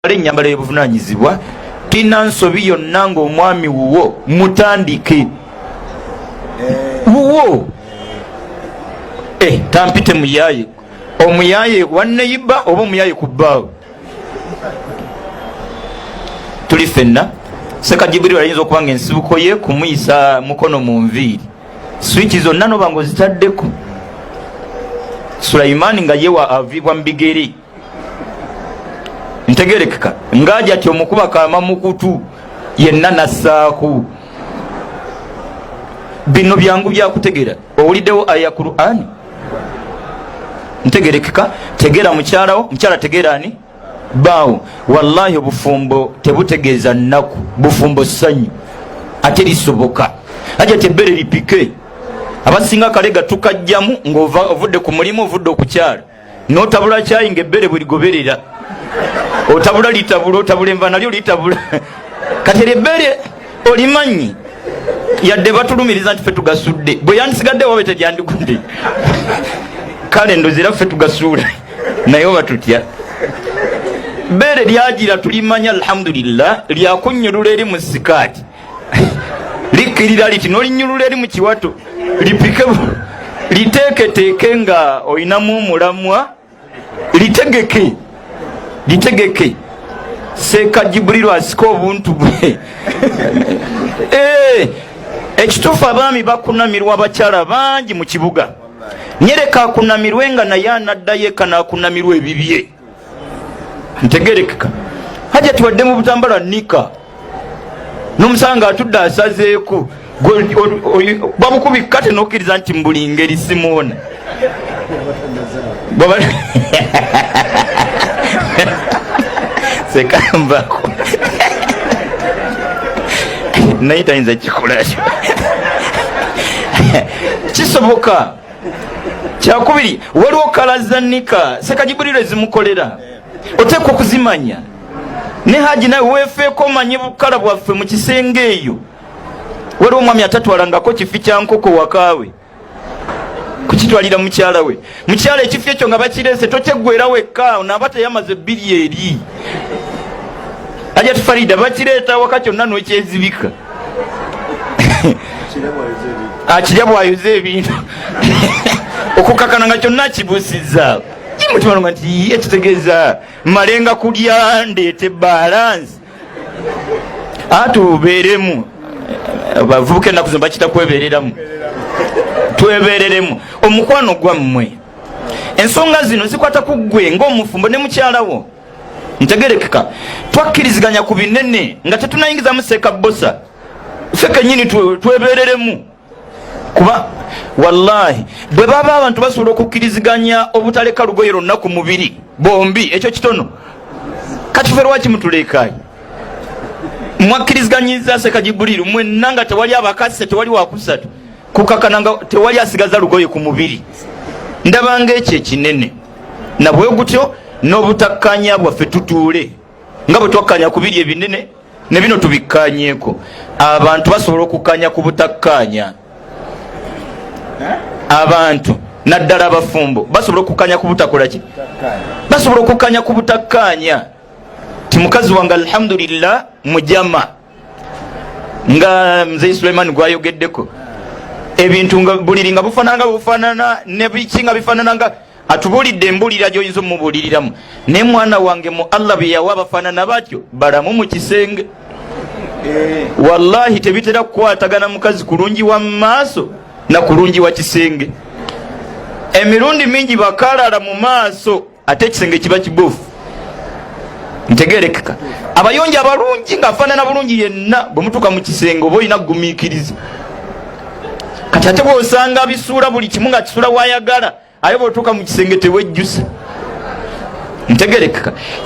Ennyambala y'obuvunanyizibwa tina nsobi yonna ng'omwami wuwo mutandike wuwo. Tampite muyaye, omuyaye wanneyiba oba omuyaye ku bbaawe, tuli ffenna. Seka Jibril ayinza okuba nga ensibuko ye kumuyisa mukono mu nviiri, swiki zonna noba nga ozitaddeko. Sulaimaani nga yewa aviibwa mu bigere, ntegerekeka ngaaja ti omukuba kama mukutu yenna nassaako. Bino byangu byakutegera. Owuliddewo aya Qur'ani? Ntegerekeka. Tegera mukyalawo, mukyala tegera ani baawo. Wallahi obufumbo tebutegeeza nnaku, bufumbo ssanyu, ate lisoboka. Aja tebbere lipike. Abasinga kalega tukajjamu ng'ovudde ku mulimu, ovudde okukyala, notabula kyayi nga ebbere bwerigoberera, otabula litabula, otabula enva nalyo litabula. Kati eryo ebbere olimanyi, yadde batulumiriza nti ffe tugasudde, bwe yandisigadde wabe teryandikudde. Kale ndozi era ffe tugasuula, naye oba tutya, bbeere lyagira tulimanya. Alhamdulillah, lyakunyulula eri mu sikaati, likkirira liti nolinyulula eri mu kiwato, lipike, liteeketeeke nga olinamu omulamwa, litegeke, litegeke. Seeka Jibuliru asika obuntu bwe. Ekituufu abaami bakunamirwa abakyala bangi mu kibuga. Nyereka akunamirwe nga naye anaddayo eka n'akunamirwa ebibye. Ntegerekeka. Hajja tuwadde mu butambala nika n'omusanga atudde asazeeko, babukubikka tenokkiriza nti mu buli ngeri simuwona. Sekambako naye tayinza kikola, kisoboka. Kyakubiri, waliwo kalaza nika Sekajiburiro ezimukolera, oteekwa okuzimanya. Ne Haji nawe weefeeko, omanye bukala bwaffe mu kisenge eyo. Waliwo omwami atatwalangako kifi kya nkoko wakaawe kukitwalira mukyala we. Mukyala, ekifi ekyo nga bakireese, tokyeggwera wekka, naaba teyamaze bbiri eri Ajati Farida, bakireeta waka kyonna nokyezibika, akirya bwayoza ebintu, okukakana nga kyonna kibuusizza mutima nga nti ekitegeeza malenga kulya ndeete balansi atubeeremu. Abavubuka ennaku zino bakita kwebereramu. Twebereremu omukwano gwammwe. Ensonga zino zikwata ku ggwe ng'omufumbo ne mukyalawo. Ntegerekeka. Twakkiriziganya ku binene nga tetunayingizamu seeka bosa, ffe kenyini twebereremu, kuba wallahi bwe baba abantu basobola okukkiriziganya obutaleka lugoye lwonna ku mubiri bombi, ekyo kitono. Kati fe lwaki mutulekayi? Mwakkiriziganyiza Sekajibuliru mwenna nga tewali abakase, tewali wakusatu kukakana nga tewali asigaza lugoye ku mubiri. Ndabanga ekyo ekinene nabwe gutyo n'obutakkanya bwaffe, tutuule nga bwe twakkanya ku biri ebinene, ne bino tubikkanyeeko. Abantu basobola okukkanya ku butakkaanya. Abantu naddala abafumbo basobola okukkanya ku butakola ki, basobola okukkanya ku butakkaanya. Ti mukazi wange alhamdulillah mujama, nga Mzee Suleiman gwayogeddeko, ebintu nga buliri nga bufaanana nga bufaanana ne biki nga bifaanana, nga atubulidde embulira gy'oyinza omubuliriramu. Naye mwana wange, mu Allah bye yawa abafaanana batyo balamu mu kisenge, wallahi tebitera kukwatagana. Mukazi kulungi wa maaso na kulungi wa kisenge, emirundi mingi bakalala mu maaso, ate ekisenge kiba kibuufu. Ntegerekeka. Abayonjo abalungi ng'afaanana bulungi yenna, bwe mutuuka mu kisenge oba olina kugumiikiriza. Kati ate bw'osanga bisuula buli kimu nga kisuula wayagala, aye bw'otuuka mu kisenge tewejjusa. Ntegerekeka.